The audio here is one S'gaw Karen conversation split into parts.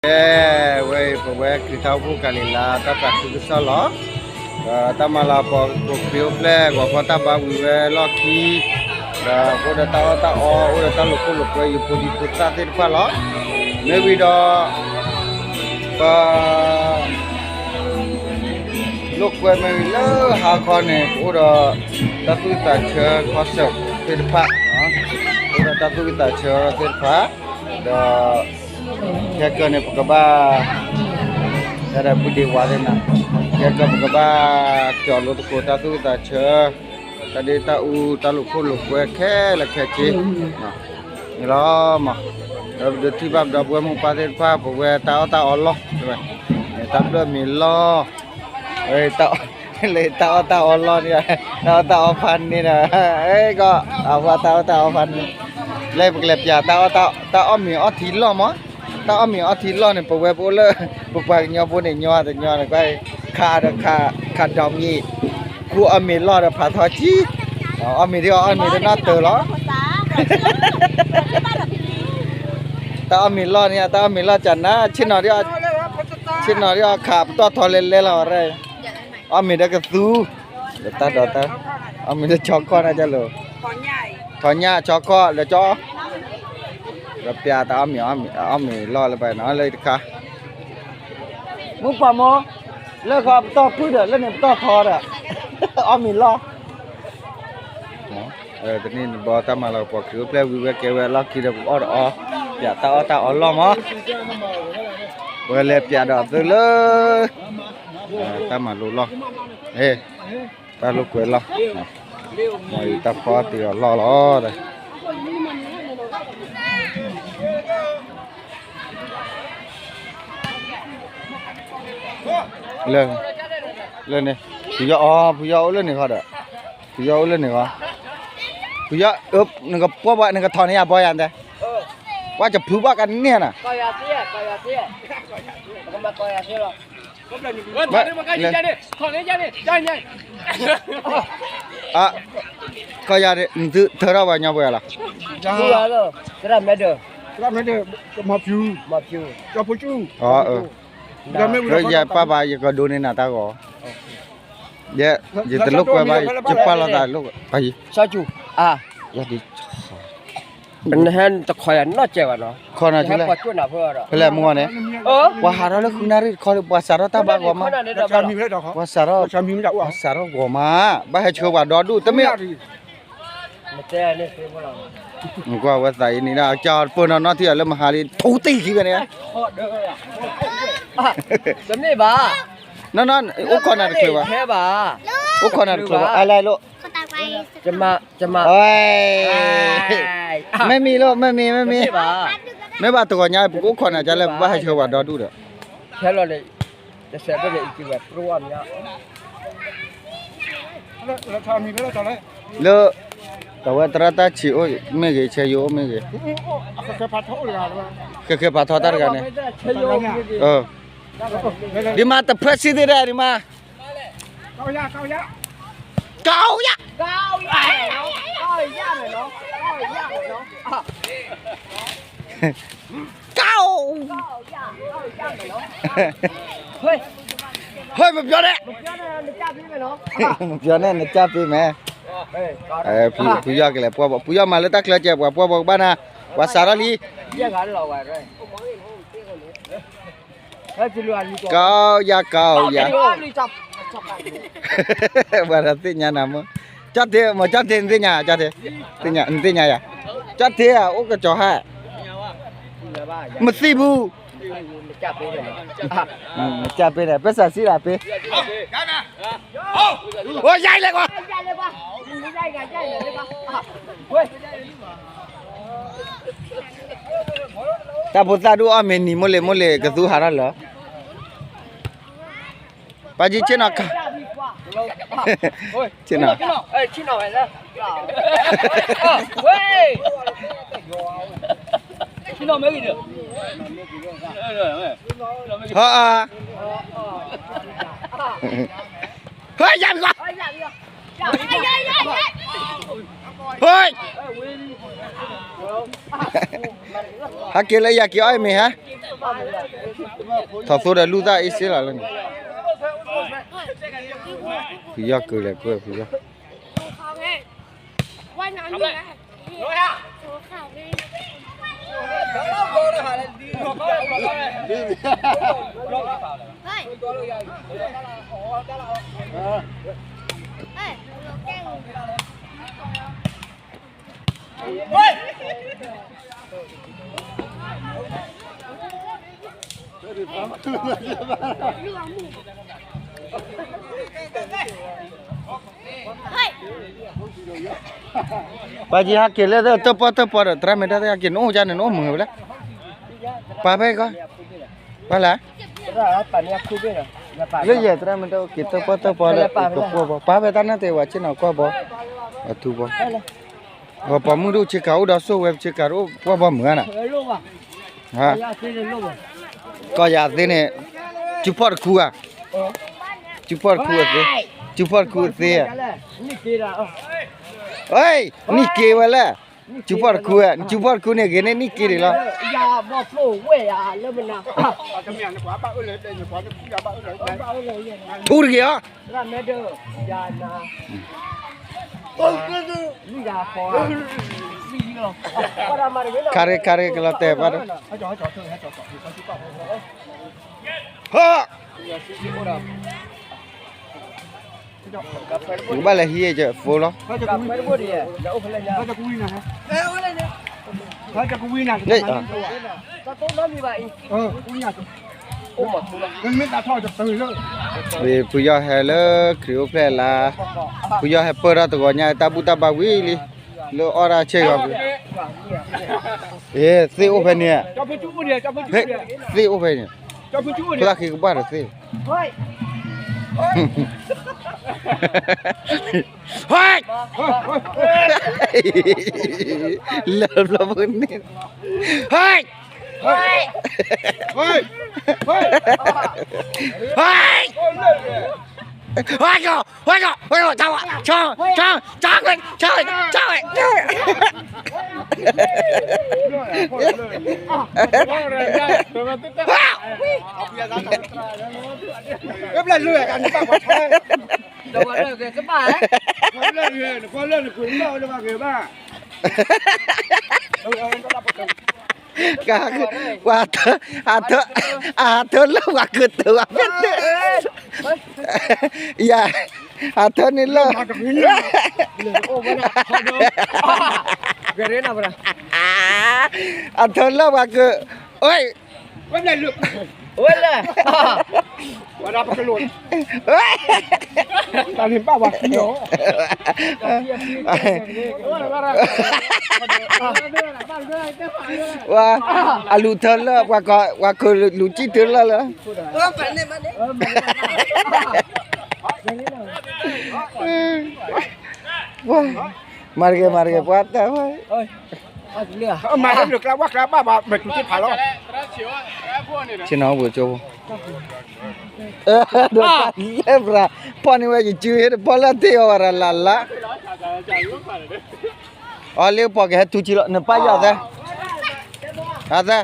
ကဲ, ဝဲအံၤ ပဝဲခရံာ်ဖိကၤလံၤလါ တၢ်သးခုကစီၣ်လီၤ. ဒီးတၢ်မၤလၤကပီၤခရံာ်အိၣ်ဖျဲၣ် ဂီၤခီတၢ်ဘါဝံၤဝဲလီၢ်ခံ, ဒီးအိၣ်ဒီးတၢ်အီၣ်တၢ်အီ အိၣ်ဒီးတၢ်လိာ်ခိၣ်လိာ်ကွဲ ယဖိဒံဖိသၣ်သ့ၣ်တဖၣ်လီၤ. မ့ၢ်ဝံၤဒီး ပ လိာ်ကွဲမ့ၢ်ဝံၤလၢဟါခီန့ၣ် ပအိၣ်ဒီးတၢ်သူၣ်ဝံၣ်သးဆၢ concert သ့ၣ်တဖၣ်, အိၣ်ဒီးတၢ်သူၣ်ဝံၣ်သးဆၢသ့ၣ်တဖၣ်, ဒီး ခဲကၢန့ၣ် ပကဘၣ် တၢ်ဒီးပုၢ်ဒ့ဝါသ့ၣ်နၤ, ခဲကၢပကဘၣ် ကၠီၤလိသကိးတၢ်သူၣ်ဝံၣ်သးဆၢ, တၢ်ဒ့တၢ်အူ တၢ်လိာ်ခိၣ်လိာ်ကွဲခဲလၢာ်ခဲဆ့ န့ၣ်လီၤမး. ဒီးပဒုးထံၣ်ဘၣ်ပဒီပုၢ်ဝဲၢ်မိၢ်ပၢ်သ့ၣ်တဖၣ် ပဝဲတၢ်အီၣ်တၢ်အီလီၢ်, တၢ်ဘျၢၣ်မ့ၤလီၢ်, လၢတၢ်အီၣ်တၢ်အီလီၢ်န့ၣ်, တၢ်အီၣ်တၢ်အီဖးန့ၣ်ဒီး, ကီး အဝဲတၢ်အီၣ်တၢ်အီဖးန့ၣ်, လၢပကလဲၤပၠး တၢ်အီၣ်မ့ၤအီထံလီၢ်မး, တၢ်အီၣ်မ့ၤအီထံလီၢ်န့ၣ် ပဝဲပအိၣ်လၢ ပပှၤကညီဖိန့ၣ် ညီတညီန့ၣ် ကွၢ် ခးဒီးခး ခးဒီးမ့ၤ, ဃုအီၣ်မ့ၤလီၢ်ဒီးဖးထီကံ, အီၣ်မ့ၤဒ်အီၣ်မ့ၤတနီၣ်တၢၤလီၤ. တၢ်အီၣ်မ့ၤလီၢ်န့ၣ် တၢ်အီၣ်မ့ၤလီၢ်ကနၤ, ဆ့ၣ်နီၤဒ်အီၣ်, ဆ့ၣ်နီၤဒ်အီၣ်ခးပတီၢ်ထီလဲၤလဲၤလီၤ, အီၣ်မ့ၤဒီးကသူ, ဒီးတၢ်ဒီးတၢ်, အီၣ်မ့ၤဒီးဆီခီၣ်န့ၣ်လီၤ, ထီညၣ်ဆီခီၣ်လၢကၠီ ဒီးပျးတၢ်အီၣ်မ့ၤ, အီၣ်မ့ၤလီၢ်လၢပှၤနီၤလၢတခါ, မုၢ်ပှၢ်မ့ၢ်, လၢဃီပတီၢ်ဖုၣ်ဒီး လၢန့ၣ်ပတီၢ်ထီဒီး, အီၣ်မ့ၤလီၢ် တနံၣ်တဘီတၢ်မၤလၤကပီၤခရံာ်အိၣ်ဖျဲၣ်ဝံၤဝဲကဲဝဲအလီၢ်ခံဒီး ပအီၣ်ဒီးအီ, ပျးတၢ်အီၣ်တၢ်အီလီၢ်မး, ပကလဲၤပျးဒီးသုလၢ တၢ်မၤလိလီၢ်, တၢ်လိာ်ကွဲလီၢ်, မ်အံၤတၢ်ဖီအီၣ်တ့ၢ်အီၤလီၢ်လီၤ. လၢန့ၣ်, ဖုယီၢ်အီၤ, ဖုယီၢ်အိၣ်လၢန့ၣ်ဃီဒီး, ဖုယီၢ်အိၣ်လၢန့ၣ်ဃီ, ဖုယီၢ်, နကပှီၢ်ဘၣ် နကထီၣ်န့ၢ်ယၤဘီယၤတဲ, ပှၤကဖုဘၣ်ကန့ၢ်နၤ ကီၢ်ယၤန့ၣ် နသုထၢထီၣ်ပှၤကညီဖိယၤလီၤ, ယပာ်ဘၣ်ယကဒိးန့ၢ်နၤတၢ်ဂီၤ, ယဲ, ယတလိာ်ကွဲဘၣ်, ယပာ်လီၤသးလိာ်, စီၤကၠူ, ယၤဒ်, နဟဲတခီယၤနီၢ်ကဲဘၣ်နီၤ, ခီနၤ, ဖဲလဲၣ်မုၢ်ဂီၤန့ၣ်, ပှၤဟးထီၣ်လၢဃုနၣ်ရံၣ်တခီဒီး ပှၤစးထီၣ်တၢ်ဘါဂီၤမး, ပှၤစးထီၣ်, ပှၤစးထီၣ်ဂီၤမး, ဘၣ်ဟဲဆှၢပှၤဒီဒူၣ် တမ့ၢ် နကွၢ်ဝဲသးအံၤန့ၣ်ဒီး ကၢ်ပၢၢ်နီၢ်နီၢ်ထံၣ်အီၤလၢမဟါလံ ထူတံၢ်ခံဖဲန့ၣ်, တမ့ၢ်ဘၣ်, နီၢ်နီၢ် အိၣ်ခိးနၤတချုးဘၣ်, အိၣ်ခိးနၤတချုးဘၣ် အလဲလိာ်, မ့မ့ၢ်လိာ် မ့မ့ၢ် မ့မ့ၢ်, မ့ၢ်ဘၣ်တဂီၤညါ ပကအိၣ်ခိးနၤဒ်လဲၣ် ပဘၣ်ဟဲဆှၢပှၤဒီဒူၣ်ဒီး လၢ တဝဲသရၣ်တၢ်ဆံးအိၣ်မ့ၢ်ဂ့ၤ ဆဲးယိၤအိၣ်မ့ၢ်ဂ့ၤ, ဃဲဃဲဖးထီတၢ်တဂၤန့ၣ်, ဒ်မါတဖၢဆံသ့ၣ်ဒၣ်ဒ်မါ, ကယၤ, က ဟဲ မပြောနဲ့, မပြောနဲ့ နကျပေးမယ်, ဖုယီၢ်ကလဲၤပှီၢ်ဘီ ဖုယီၢ်မၤလၢတၢ်ချၢကဲ ပှၤပှီၢ်ဘီကဘၣ်နၤ, ပှၤစးထီၣ်လံ, ကယၤ ကယၤ, ပှၤဒီးသ့ၣ်ညါနၤမ့ၢ်, ကၠီၣ်ထ့ မ့ၢ်ကၠီၣ်ထ့ နသ့ၣ်ညါ ကၠီၣ်ထ့, နသ့ၣ်ညါယၤ, ကၠီၣ်ထ့ဧါ အိၣ်ကစီၤဟါ, မသံဘူး, မကျပေးနဲ့ ပစံးစံးဒၣ်ပ့, အိၣ်ယါလဲၤကွၢ်, တၢ်ဖိသၣ်ဒူၣ်အီၣ်မ့ၤနံၤမိၢ်လ့ၤ မိၢ်လ့ၤကသူဟးထီၣ်လၢ ပာ်ကံဆ့ၣ်နီၤခါ, ဆ့ၣ်နီၤ, ဟီ, ဟီ, ယၤဘီ, ဟီ, ဟးက့ၤလၢယၤက့ၤအီၣ်မ့ၤဟါ, ထီၣ်သိဒီးလူသၣ်အ့ၣ်စ့လီၤလၢန့ၣ်, ဖုယီၢ်ကလဲၤကွဲဖုယီၢ်. ပှၤကဟဲက့ၤလၢတၢ်ပီၣ်တၢ်ပီဒီး သရၣ်မ့ၢ်တၢ်က့ၤနအိၣ်ကန့ၣ် နအိၣ်မုာ်ဝဲလဲၣ်, ပာ်ဖဲကီး, ပာ်လဲၣ်, လၢယဲၢ်သရၣ်မ့ၢ်တၢ်က့ၤတၢ်ပီၣ်တၢ်ပီဒီး ကကွၢ်ဘီ ပာ်ဖဲတၢ်နာ်တဲဝဲဆ့ၣ်နီၤကွၢ်ဘီ, အထူဘီ ပှၤပိာ်မုၣ်ဒိၣ်ဆ့ကၤအိၣ်ဒီးစိၣ်ဝဲဆ့ကၤတအိၣ်ကွၢ်ဘီမုာ်ဧါနၤ, ဟါ, ကီၢ်ယၤသ့န့ၣ်, စုဖီၣ်တခူဧါ, စုဖီၣ်တခူအသ့, စုဖီၣ်တခူအသ့ဧါ, နံၣ်က့ဝဲလဲၣ်, စုဖီၣ်တခူ, စုဖီၣ်တခူန့ၣ် ဂ့ၤန့ၢ်နံၣ်က့န့ၣ်လီၤ. ထူတဂ့ၤအီၤ, ခါရ့ခါရ့ကလီၤတဲာ်ဘၣ်ဒီး, ဟၢ, ကဘၣ်လဲၤဟံးဖိလီၤ, ဖုယီၢ်ဟဲလၢခရံာ်အိၣ်ဖျဲၣ်လါ, ဖုယီၢ်ဟဲပၢၢ်ထီၣ်တဂီၤညါ တၢ်ဘူၣ်တၢ်ဘါဝံၤလံ, လၢအီၣ်ဒၣ်ဆ့ၣ်ဂီၤဖု, သ့ၣ်အိၣ်ဖဲန့ၣ်, သ့ၣ်အိၣ်ဖဲန့ၣ်, ဖိသၣ်ဃ့ကဘၣ်ဒီးသ့ၣ် လၢဘျီဖိန့ၣ်, ဟဲ, ဟဲ, ဟဲ, ဟဲကီး, ဟဲကီး, ဟဲကီး, ဆါဝဲ, ဆါ, ဆါ, ဆါဝဲ, ဆါဝဲ, ဆါဝဲ, ဆါဝဲ, ပှၤအထၢလၢပှၤကတၢၢ်ဝဲဖဲန့ၣ်, ယၤ, အထၢန့ၣ်လၢ, အထၢလၢပှၤက, ဝဲလဲၣ်, ဝဲဒၣ်ပကလိၣ်, တၢ်န့ၣ်ဘၣ်ပှၤသံအီၤ, ဝဲ, အလူၤထၢလၢပှၤက, ပှၤကလူၤကံၢ်ထၢလၢလၢ, ဝဲ, မၤတဂ့ၤ မၤတဂ့ၤ ပှၤတၢ်ဝဲ, မၤတၢ်လၢကျါဝၣ်ကျါဘၣ်ဘၣ် မ့ၢ်တူၢ်တ့ၢ်ဖးလီၤ, ဆ့ၣ်နီၤဝဲကၠိဖိ, ဒိးတၢ်လဲၣ်ဘြၤ, ဖီၣ်န့ၢ်ဝဲယစုဟ့ၣ်တဖီလၢတ့ၢ်အီၤဝဲဒၣ်လၢ်လၢ်, အီၤလၢပှၤကဟဲထူဆံလီၤ နပၢ်ယီၤသဲ, အသဲ,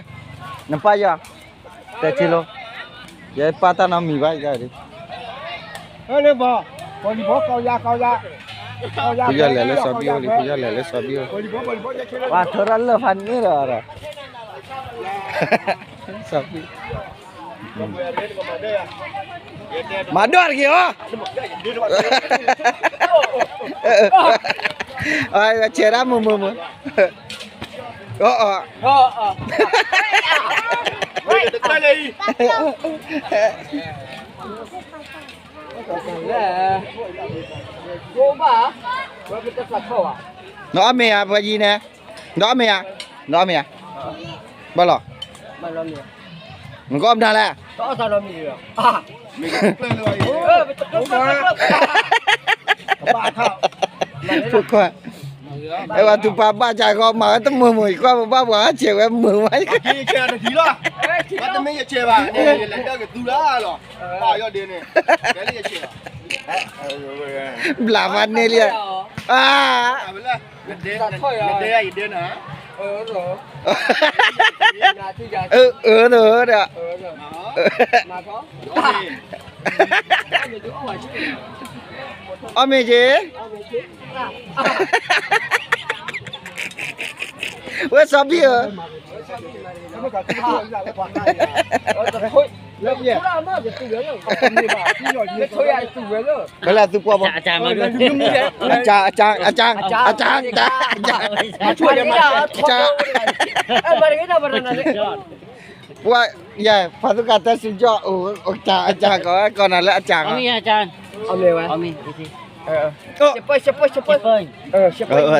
နပၢ်ယီၤ, တဲဆံလီၤ, ယပၢ်တၢ်နီတမံၤဘၣ်ယၤဒ် ဖုယီၢ်လဲၤလၢစီၤဘံၣ်အိၣ်လံ ဖုယီၢ်လဲၤလၢစီၤဘံၣ်အိၣ်, ပှၤထၢထီၣ်လၢၢ်ဖးန့ၣ်ဒီး, စီၤဘံၣ်, မၤဒိၣ်တက့ၢ်အီၤ, ဆဲးဒၣ်မုာ်မုာ်မုာ်, အီၣ်အီၣ် နအီၣ်မ့ၤဧါ ပှၤယံၤန့ၣ်, နအီၣ်မ့ၤဧါ, နအီၣ်မ့ၤဧါ, ဘၣ်လီၤ, နကအီၣ်မနုၤလဲၣ်, ဖိခွါ, အဲဝဲသူပှၤဘၣ်ကၢ်ဃီမၤဝဲတမုာ်မုာ် ယကွၢ်ပဘၣ်ပှၤဆဲးဝဲမုာ်ဝဲ, တမ့ၢ်ယဆဲးဘၣ်, ယလဲၤဒၢကသူလၢလီၤ, ဘျးမၤန့ၢ်လံ, အါ, နဒဲယဒဲနၤ, အၢ အၢ တၢ် အၢ တၢ် အီၣ်မ့ၤက့ၤ ဝဲစီၤဘံၣ်ဧၢ, ဖဲလၢသုပှၢ်ဘီ, အကၢ် အကၢ် အကၢ် အကၢ် ပှၤ ယဲ ပှၤသုကၢ်တဲစံကၠီၣ်အိၣ် အကၢ် အကၢ် ကီး ကီးနၤလၢအကၢ်ကီး,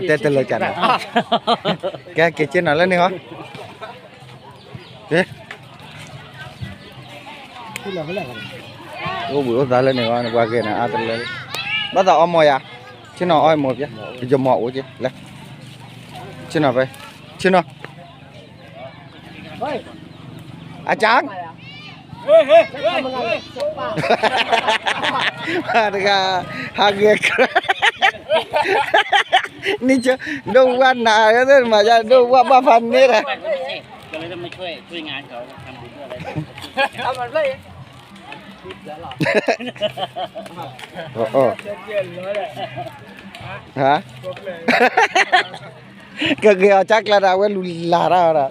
တဲတလဲကၢ်နၤ, ကဲ က့ၤက့ၤနီၤလၢန့ၣ်ဟီ, ကဲ အိၣ်ဘှံးအိၣ်သါလၢန့ၣ်ဟီ ပှၤဂ့ၤနၤအါတလၢ, ဘၣ်သးအီမိာ်ယၤ, ဆ့ၣ်နီၤအီမိာ်ပျဲ, ယမိာ်အိၣ်က့ၤ လဲၤ, ဆ့ၣ်နီၤဖဲ, ဆ့ၣ်နီၤ အကၢ်, တဂၤ ဟးဂဲၤကြၢး, နံၣ်ကၠၢ ဒိၣ်ဝၣ်နၤ မၤယါ ဒိၣ်ဝၣ်ဘၣ်ဖးန့ၢ်တၢ် ဟါ, ကဂ့ၤအီၤကၢ်ကျါဒီး အဝဲလူၤလၤတၢ်ဒီး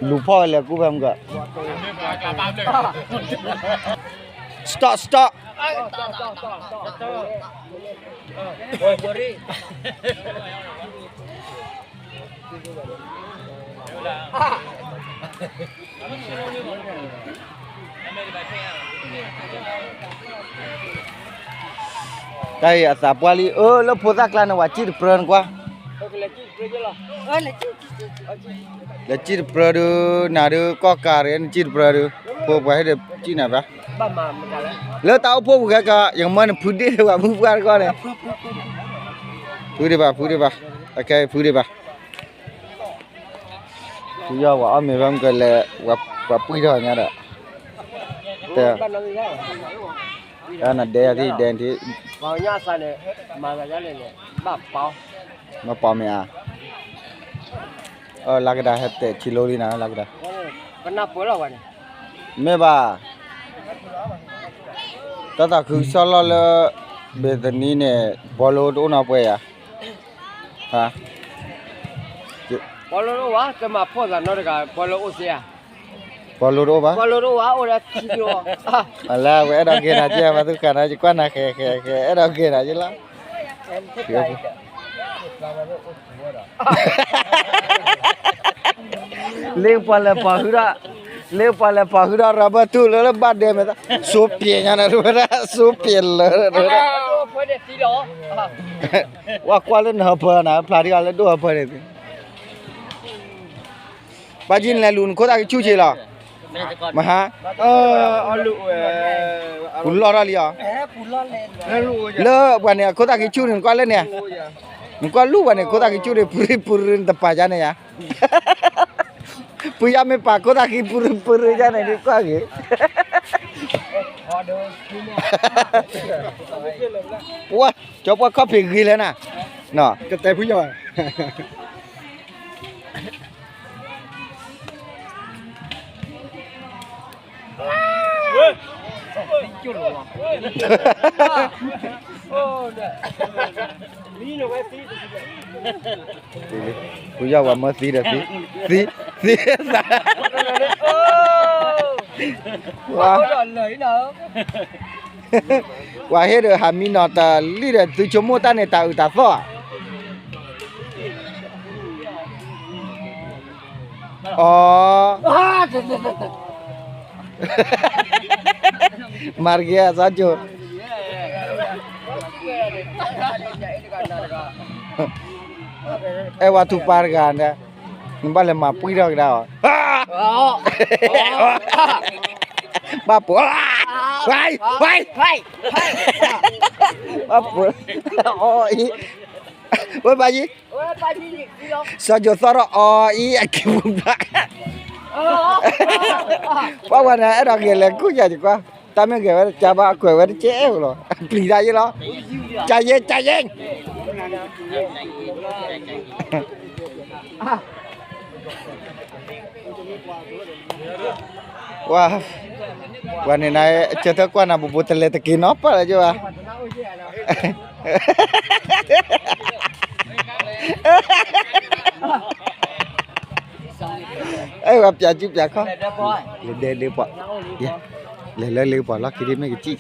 လူၤဖီၣ်ဝဲလဲၤကူၣ်ဖဲမုၢ်က, stop stop, တၢ်အံၤအသးပှၢ်လံ အၢ လၢဖိသၣ်ကျါန့ၣ် ဝဲစံၣ်တပြၢနကွၢ်, လဲၤစံၣ်တပြၢဒုး နၤဒုး ကီၢ်ကးရ့ နစံၣ်တပြၢဒုး, ဖိပှၤဟ့ၣ်ဒီးစံၣ်နၤဘၣ်, လၢတၢ်အိၣ်ဖှိၣ်ပူၤခဲကီး ယကမၢနဖုဒ့ၣ်ဝဲမုၢ်ပှၢ်တခီန့ၣ်, ဖုဒ့ၣ်ဘၣ် ဖုဒ့ၣ်ဘၣ်, အခဲအံၤဖုဒ့ၣ်ဘၣ် ဖုယီၢ်ဝဲအီၣ်မ့ၤဖဲမုၢ်ကလဲၤ, ပှၤပှံၢ်ထီၣ်ညါဒီး, တဲ, နဒဲယၤထံၣ်ဒဲထံၣ်, မၤပီမ့ၢ်ဧါ, လၢကဒါဟဲတဲာ်ထံလိလံနၤ လၢကဒါ, မ့ၢ်ဘၣ်, တၢ်သးခုကစီၣ်လီၢ်လၢ ဘ့ၤသနံန့ၣ် ဘီလိတအိၣ်နီတပှဲၤဧါ ဘီလိတအိၣ်ဘၣ် တမၤဖှီၣ်သးနီတဂၤ ဘီလိအိၣ်သ့ဧါ, ဘီလိတအိၣ်ဘၣ် ဘီလိတအိၣ်ဘၣ် အိၣ်ဒီးထံကျိ, အလၢဝဲအဲၣ်ဒိးက့ၤနၤက့ၤ ပှၤသူၣ်ကနၤ ယကွၢ်နၤဃဲၤဃဲၤဃဲၤ အဲၣ်ဒိးက့ၤနၤက့ၤလီၤ, လၢပှၤလဲၤပာ်ဃုာ်ဒီး, လၢပှၤလဲၤပာ်ဃုာ်ဒီး ရၤဘၢၣ်ထူၣ်လၢလၢဘၣ်ဒဲမဲာ်သၣ်, စိပျဲညါန့ၣ် တဝဲဒၣ် စိပျဲလၢာ်, ဝဲကွၢ်လၢနဟၢဖၢနၤ ဖျါထံအီၤလၢဒိၣ်ဟၢဖၢန့ၣ်, ဘၣ်ကံၣ်နလဲၤလူၤနခိၣ်သၣ်ကဆူၣ်က့ၤလီၤ, မဟါ, ပူၤလီၢ်ထီၣ်လံအီၤ, လၢပှၤန့ၣ် အခိၣ်သၣ်ကဆူၣ်န့ၣ် နကွၢ်လၢန့ၣ်, နကွၢ်လူၤပှၤန့ၣ် ခိၣ်သၣ်ကဆူၣ်န့ၣ် ပူၤရံပူၤရံ နတပာ်ယါန့ၣ်ယါ ပှၤယါမ့ၢ်ပာ်ခိၣ်သၣ်ခံပူၤရံပူၤရံယါန့ၣ် ဒ်ကွၢ်ဂ့ၤ, ဝဲ, ကၠီပှၢ်ခီၣ်ဖံးဂ့ၤလဲၣ်နၤ, ကတဲဖုယီၢ် ဖုယီၢ်ဝဲမၢသံဒီးသံ, သံ, သံသး, ဝဲ, ပှၤဟ့ၣ်ဒီးဟးမံနီၤတလံၣ်ဒီး သုဆိကမိၣ်တၢ်န့ၣ် တၢ်အုၣ်တၢ်သီၣ်ဧါ, အီ မၤတက့ၢ်အသးကၠိ, အဲၣ်ဝဲထူပါတဂၤန့ၣ်, နဘၣ်လဲၤမၤပှံၢ်ထီၣ်ကဒါအီၤ, ဘၣ်ပိာ်, ဝဲ, ဝဲ, ဘၣ်ပိာ်, အီအံၤ ဝဲပၢ်ယံၤ, စီၤကၠိၤသီထီၣ်အီၤအံၤအက့ၤပူၤဘၣ်, ပှၤဝဲန့ၣ် အဲၣ်ဒိးဂဲၤလဲၤကူၣ်ယၤယကွၢ်, တၢ်မ့ၢ်ဂဲၤဝဲတကါဘၣ် အကွဲးဝဲတကဲဧိၤလီၤ, ပျံၤတၢ်ယဲလီၤ, ကယဲကယဲ ဝဲ, ဝဲန့ၣ်နၤ ကၢ်သၢကွၢ်နၤ ဘူးဘူးတလဲၤတက့ၤနီၤ ပၢၢ်လၢကၠိဘၣ်, အဲၣ်ဝဲပၠးကၠူပၠးခီၣ်, လဲၤဒဲလၢပှၤ, လဲၤလၢလၢပှၤလီၢ်ခံဒ်မ့ၢ်ကစံၣ်ကၠၢ်,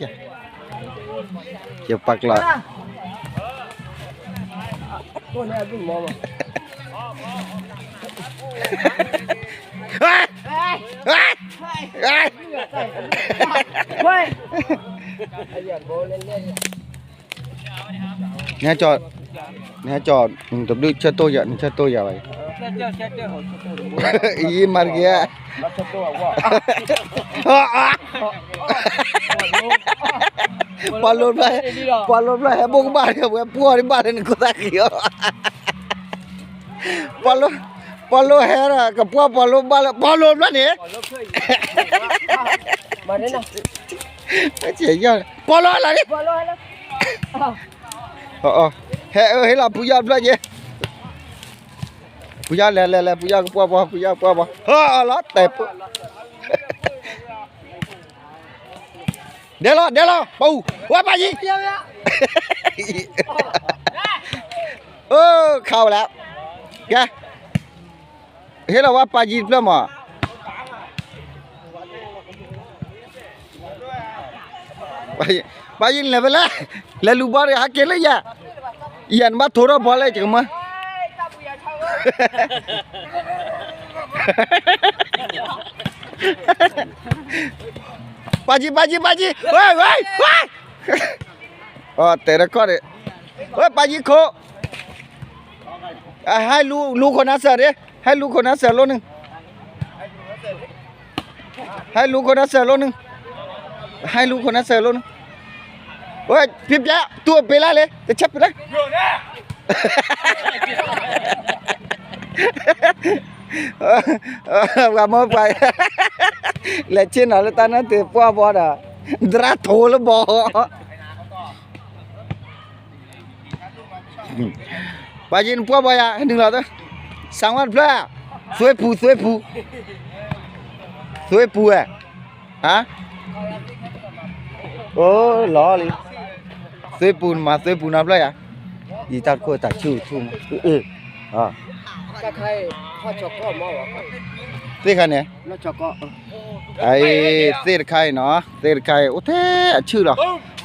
ယပာ်ကျီၤ နဟဲကၠီ, နဟဲကၠီ, တဘျုးဆၢတိၢ်ယၤ နဆၢတိၢ်ယၤဘၣ်, အံၤမၤတက့ၢ်, ပှၤလိဘျီ, ပှၤလိဘျီဟဲဘိၣ်ကဘၣ်ဝဲ ပှီၢ်ဒံးဘၣ်လၢနခိၣ်သၣ်ဃံအီၤ ပှၤလိ, ပှၤလိဟဲဒီး ကပှီၢ်ပှၤလိဘၣ်လၢ ပှၤလိဘျီန့ၣ်, ပှၤလိလီၤန့ၣ်, ဟဲအၢ ဟ့ၣ်လီၤဖုယီၢ်ဘျီက့ၤ, ဖုယီၢ်လဲၤလဲၤလဲၤ ဖုယီၢ်ကပှီၢ်ပှီၢ် ဖုယီၢ်ပှီၢ်ပှီၢ် ဟၢလီၤတဲာ်ပူၤ ဒဲလီၤ ဒဲလီၤ ပှၤအူ ဝဲပၢ်ယံၤ, အိ ခးဝဲလၢ, ကဲ, ဟ့ၣ်လီၤဝဲပၢ်ယံၤတဖျၢၣ်မး, ပၢ်ယံၤလဲၤဖဲလဲၣ်, လဲၤလူၤဘီတဂၤ ဟးက့ၤလၢယၤ, ယၤနဘၣ်ထိးထီၣ်ဘီလၢယကမၢ ပၢ်ယံၤ ပၢ်ယံၤ ပၢ်ယံၤ ဝဲ ဝဲ ဝဲ, တဲာ်တခီန့ၣ်, ဝဲပၢ်ယံၤခိၣ်, ဟဲလူၤခိၣ်နါစၢၤဒၣ်, ဟဲလူၤခိၣ်နါစၢၤလိၣ်န့ၣ်, ဟဲလူၤခိၣ်နါစၢၤလိၣ်န့ၣ်, ဟဲလူၤခိၣ်နါစၢၤလိၣ်န့ၣ်, ဝဲ ဖံးပျဲ တူၢ်အပ့ၤလၢ်လံ တဆၢပ့ၤလၢ် ပှၤမိၢ်ပှၢ်, လဲၤဆ့ၣ်နီၤလၢတၢ်နၢ်တ့ၢ်ပှၢ်ဘီဒီး, သရၣ်ထိးလၢဘီ, ပှၤယ့ၣ်နပှၢ်ဘီယၤ နုာ်လီၤ, စၢ်ဝါတဖျၢၣ်, သွ့ပူၤ သွ့ပူၤ, သွ့ပူၤဝဲ, ဟါ, အိၣ်လီၤလံ, သွ့ပူၤနမၤသွ့ပူၤနီတဖျၢၣ်ယၤ, ယတၢ်တခိၣ်တၢ်ဆူၣ်ထူၣ်မး, သ့ၣ်ခါန့ၣ်, အသ့ၣ်တခါအံၤနီၤ သ့ၣ်တခါအံၤ အိၣ်ထဲအဆူၣ်လီၤ,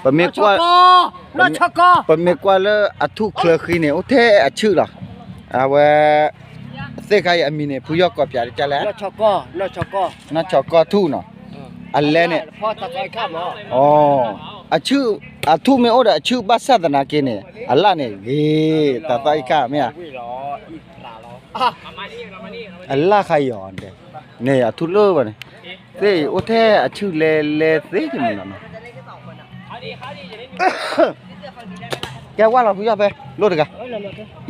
ပမ့ၢ်ကွၢ်, ပမ့ၢ်ကွၢ်လၢအထူၣ်ချၢဃံန့ၣ် အိၣ်ထဲအဆူၣ်လီၤ, အဝဲ, သ့ၣ်တခါအံၤအမံၤန့ၣ် ဖုယီၢ်ကိးပၠးတကလဲၣ်, နီၢ်ဆီကီၢ်ထူၣ်နီၤ, အလဲန့ၣ်, အဆူၣ်, အထူၣ်မ့ၢ်အိၣ်ဒီးအဆူၣ်ဘၣ်ဆၣ်သနာ်က့န့ၣ် အလၣ်န့ၣ်ဂ့ၤ, တၢ်သီအံၤခါမ့ၢ်ဧါ အလၣ်ခါအံၤအီၤ, န့ၣ်အထူၣ်လၢဘၣ်န့ၣ်, သ့ၣ်အံၤအိၣ်ထဲအဆူၣ်လဲၤလဲၤသ့ကမုၢ်လီၤနီၤ, ကဲဝါလီၤဖုယီၢ်ဖဲ, လိၣ်တဂၤ,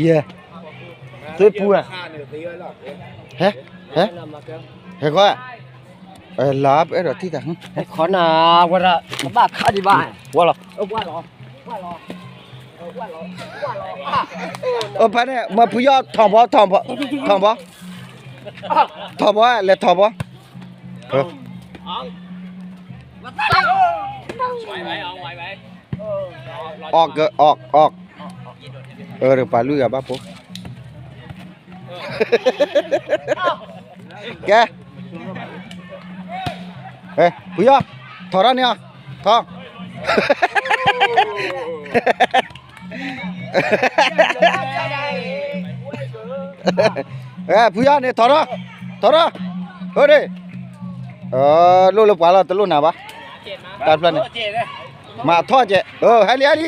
ယဲ, သွ့ပူၤဧါ, ဟဲ, ဟဲ, ဟဲခွါ, လါပအဲၣ်ဒိးထံၣ်တၢ်, ခီနၤ, ဝဲဒၣ်, ဘၣ်ခါဒံးဘၣ်, ဝါလီၤ အိၣ်ဖဲန့ၣ် မ့ၢ်ဖုယီၢ်ထီၣ်ဘီ ထီၣ်ဘီ, ထီၣ်ဘီ, ထီၣ်ဘီ, လဲၤထီၣ်ဘီ, အီၣ်ကၢ အီၣ် အီၣ်, အၢ ပာ်လုၢ်ဂၤဘၣ်ဖိ, ကဲ, ဖုယီၢ်, ထီၣ်ထီၣ်န့ၣ်အီၤ, ထီၣ် ဖုယီၢ်န့ၣ် ထီၣ်ထီၣ်, ထီၣ်ထီၣ်, အၢဒ့ၣ်, လိၣ်လၢပှၤလီၤ တလိၣ်နၤဘၣ်, တၢ်တဖျၢၣ်န့ၣ်, မၤထီၣ်ကဲ, ဟဲလံ ဟဲလံ အ့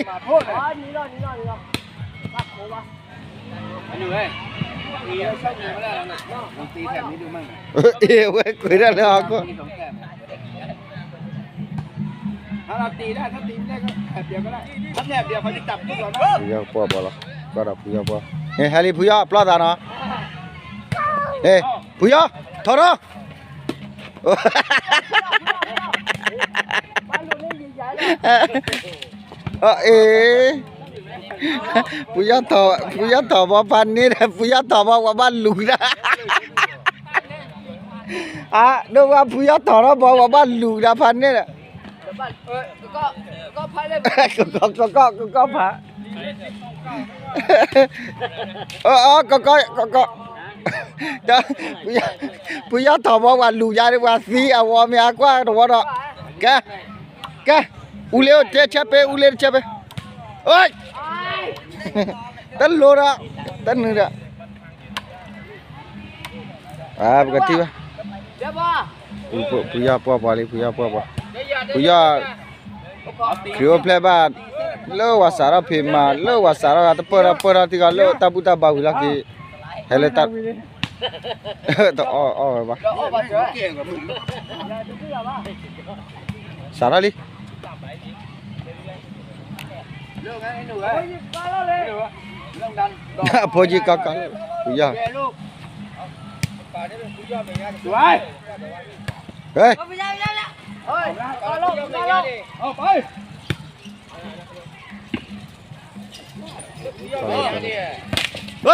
ၣ် ဝဲကွံာ်ဒၣ်လၢဟီၣ်ခိၣ်, ပှၤဘီလီၤ, ကီဒီးဖုယီၢ်ပှၢ်, ဟဲလံဖုယီၢ် ပျီၢ်သးနီၤ, ဖုယီၢ် ထီၣ်ထီၣ်, အ့ ဖုယီၢ်ထီၣ်ဘီဖးန့ၣ်ဒီး ဖုယီၢ်ထီၣ်ဘီပှၤဘၣ်လူၤဒၣ်, အဒိၣ်ဝဲဖုယီၢ်ထီၣ်ထီၣ်ဘီပှၤဘၣ်လူၤဒၣ်ဖးန့ၣ်ဒီး ကကီၢ် ကကီၢ် ကကီၢ်ဖး, အ ကကီၢ် ကကီၢ်, ဒီး ဖုယီၢ်ထီၣ်ဘီပှၤလူၤယါဒီး ပှၤသံအဝီမ့ၢ်အကွၢ်တဝီဒီး, ကဲ ကဲ, အူလ့အိၣ်တဆၢပ့ အူလ့တဆၢပ့, အိ တလိၤဒီး တနုၤဒီး ပကထံၣ်ဘၣ်, ဖုယီၢ်ပှၢ်ပှၤလံ ဖုယီၢ်ပှၢ်ပှၤ, ဖုယီၢ် ခရံာ်အိၣ်ဖျဲၣ်ဘၣ်, လၢဝၤစးထီၣ်ဖံးမၤ လၢဝၤစးထီၣ်တပၢၢ်ထီၣ်ပၢၢ်ထီၣ်တံၢ်ကီး လၢတၢ်ဘူၣ်တၢ်ဘါဝံၤလီၢ်က့ၤ, ဟဲလၢတၢ် တအီၣ်အီၣ်ဝဲဘၣ်, စးထီၣ်လံ အဖိကံကီကီ, ဖုယီၢ်,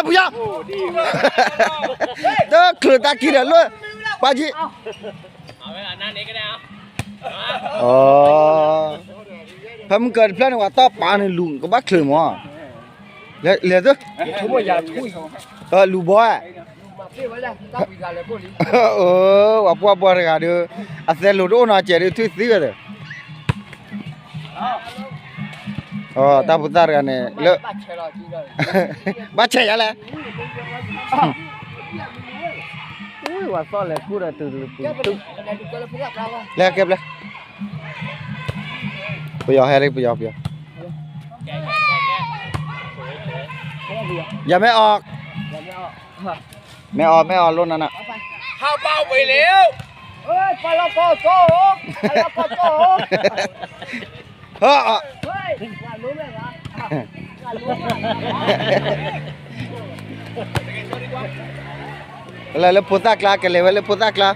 ဖုယီၢ်, တချုးတၢ်ခံဒီးလၢ ပှၤကံ ဖဲမုၢ်ကၢၤတဖျၢၣ်န့ၣ် ပှၤတီၢ်ပာ်န့ၣ်လူၤ ကဘၣ်ချုးမး, လဲၤသု, လူၤဘီဧါ, ပှၤပှၢ်ပှၢ်တဂၤဒီး အသဲလိၤတအိၣ်နီတစဲးဒီး ထွံၣ်သံဝဲသ့ၣ်, တၢ်ဖိသၣ်တဂၤန့ၣ် လၢ ဘၣ်ဆဲးယၤလဲၣ်, ဝဲသီၣ်လဲၤခူၣ်ဒီးတုၤတုၤတုၤ, လဲၤကဲဘျဲ ပယီၤဟဲလံ ပယီၤ ပယီၤ, ယမ့ၢ်အီၣ်, မ့ၢ်အီၣ် မ့ၢ်အီၣ်လိၣ်နၤနၤ, ဟးဘၣ်ဝံၤလံ, ဟၢအီၣ်, လဲၤလၢဖိသၣ်ကျါ ကလဲၤဝဲလၢဖိသၣ်ကျါ,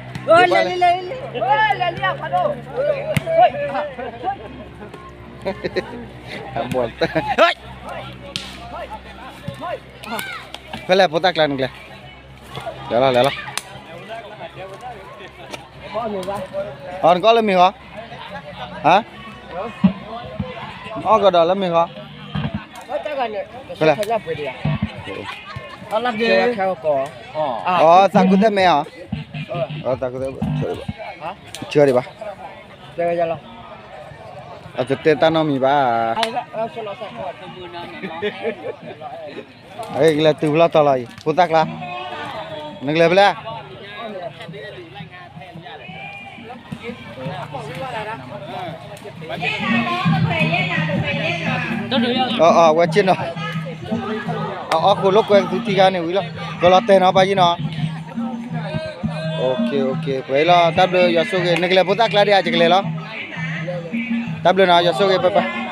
ဖဲလဲၣ်ဖိသၣ်ကျါန့ၣ်ကျဲ, လဲၤလီၤ လဲၤလီၤ, အီၣ်နကအီၣ်လၢမ့ၢ်ဃီ, ဟါ, အီၣ်ကဒီးလၢမ့ၢ်ဃီ, ဖဲလဲၣ်, အီၣ်သးကူသ့ၣ်မ့ၢ်အီၤ, အီၣ်သးကူသ့ၣ်, ဆၢဒံးဘၣ်, အတတဲတၢ်နီတမံၤဘၣ်. ကလဲၤတုၤဖဲလဲၣ်တီၤလီၤအံၤ ဖိသၣ်ကျါ, နကလဲၤဖဲလဲၣ်. အဝဲဆ့ၣ်နီၤ, အအီၣ်ဃိလိာ်ကွဲကသူထံဂၤန့ၣ်ဝံၤလီၤ, ကလီၤတဲာ်နီၤ ပၢ်ယံနီၤ. ပှဲၤလီၤ တၢ်ဘျုးယွၤဆိၣ်ဂ့ၤ, နကလဲၤဖိသၣ်ကျါဒံးဧါ ယကလဲၤလီၤ. တၢ်ဘျုးနီၤ ယွၤဆိၣ်ဂ့ၤ ပၢ်ပၢ်.